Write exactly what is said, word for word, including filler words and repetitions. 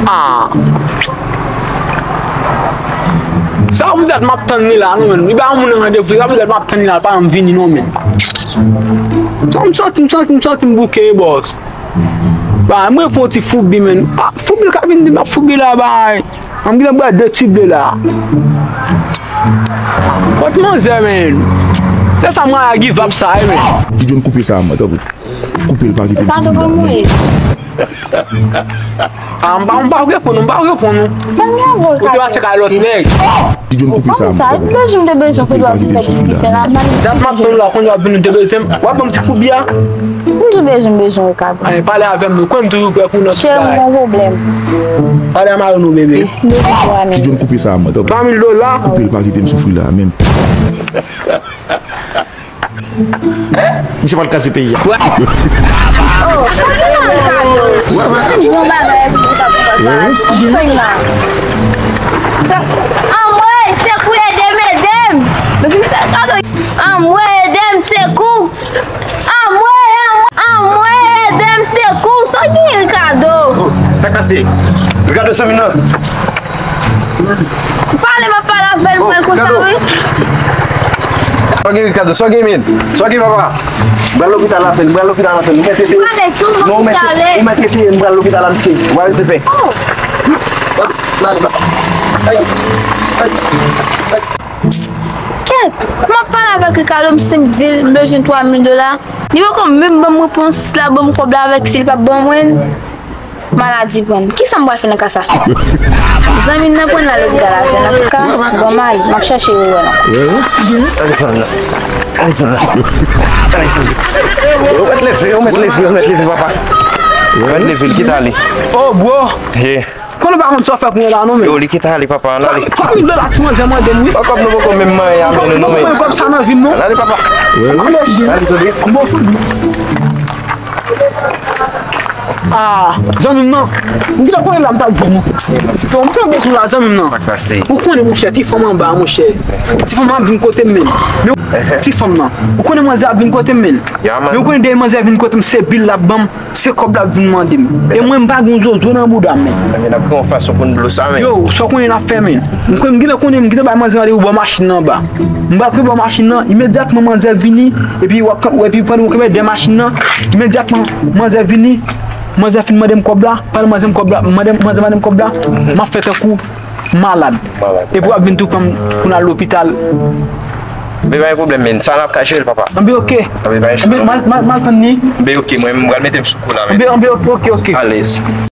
Ah. Sa poutèt m ap tann li la, non, menn. Li ba yon moun randevou, sa poutèt m ap tann li la, li pa janm vini, non, menn. Sa m santi, m santi, m santi m bouke, bòs. Ba, mwen fè yon ti foubi, menn. Ah, foubi l ka vin di m ap foubi la, bay. An m gen bwè de tube la. Kot manzè, menn. Se sa mwen a give up sa, wi, menn. Ti John, koupe sa, mwen, tanpri. Koupe l, pa kite m soufri la. Ah, m pa, m pa reponn ou, m pa reponn ou. Ou te pase kay lòt nèg. Ti John, koupe sa, mwen, tanpri. Koupe l, pa kite m soufri la. Dat m ap tann la, kounye a w ap vin ou te bezwen m. W ap ban m ti foubi a. M tou bezwen, bezwen wè kabrit. Ay, pale avè m, nou konn toujou prè pou lòt bagay. Cheri, m gon pwoblèm. Pale a mari nou, bebe. Bebe, twa mil. Ti John, koupe sa, mwen, tanpri. Twa mil dola. Koupe l, pa kite m soufri la, menm. Misye pral kraze peyi a. Oh, sa ki nan kado? Yon bagay pou sa pou sa. Anmwey, sekou, ede m, ede m. Anmwey, ede m, sekou. Anmwey, anmwey, anmwey, ede m, sekou. Sa ki Ricardo? Sa k pase? Ricardo, zanmi nan. Pale, m ap pale avè l, mwen konsa, wi. Sa w gen, Ricardo? Sa w gen, men? Sa w gen, papa? M pral lopital la, fè, m pral lopital la, fè. Ou mèt ete. Pale tou, non, ou mèt ete, ou mèt ete, m pral lopital la, misye. Ou pa wè se fè. Oh. Kèt, m ap pale avèk Ricardo, m senp di l, m bezwen twa mil dola. Li poko menm ban m repons la, ban m kòb la avèk si l p ap ban mwen l. Maladi pran m. Kisa m pral fè nan ka sa? Zanmi m nan pran l al lopital la, fè nan ka, bon, m ale, m ap chèche Rewèl ankò. Ou mèt leve, ou mèt leve, ou mèt leve, papa. Ou mèt leve, l kite ale. Oh, bro! Konnen w pa konn sa w fè kounye a la, non, men. Yo, li kite ale, papa, ann ale. Twa mil dola ti manzè mande m, wi. Kòb nou poko menm manyen a, men nou, non, men. Kòb sa nan vi m, non. Ann ale, papa. Ann ale, tande. Bon, ah, zanmi m nan. M gentan konnen la m t ap jwenn ou. Bon, m te bezwen la, zanmi m nan. Ou konnen, monchè, ti fanm anba, monchè. Ti fanm ap vin kote m, men. Men, ti fanm nan. Ou konnen manzè ap vin kote m, men. Men ou konnen dèyè manzè vin kote m, se bil l ap ban m. Se kòb l ap vin mande m. E mwen, m pa gen yon zozo nan bouda m, men. Ebyen, n ap gen yon fason pou n blo sa, men. Yo, sa w konnen n ap fè, men. M konnen, m gentan konnen, m gentan bay manzè randevou bò machin nan anba. M pral kanpe bò machin nan, imedyatman manzè vini, epi w ap, epi pandan w kanpe dèyè machin nan, imedyatman manzè vini, manzè fin mande m kòb la, pandan manzè m kòb la, mande, manzè mande m kòb la, m ap fè tankou malad. Malad. Epi w ap vin tou pran m pou n al lopital. Anben, pa gen pwoblèm, men. Sa n ap ka jere l, papa. Anben, oke. Anben, pa gen chans. Anben, m al, m al, m al tann li. Anben, oke, mwen, m pral mete m sou kou la, men. Anben, anben, oke, oke, oke. Alèz.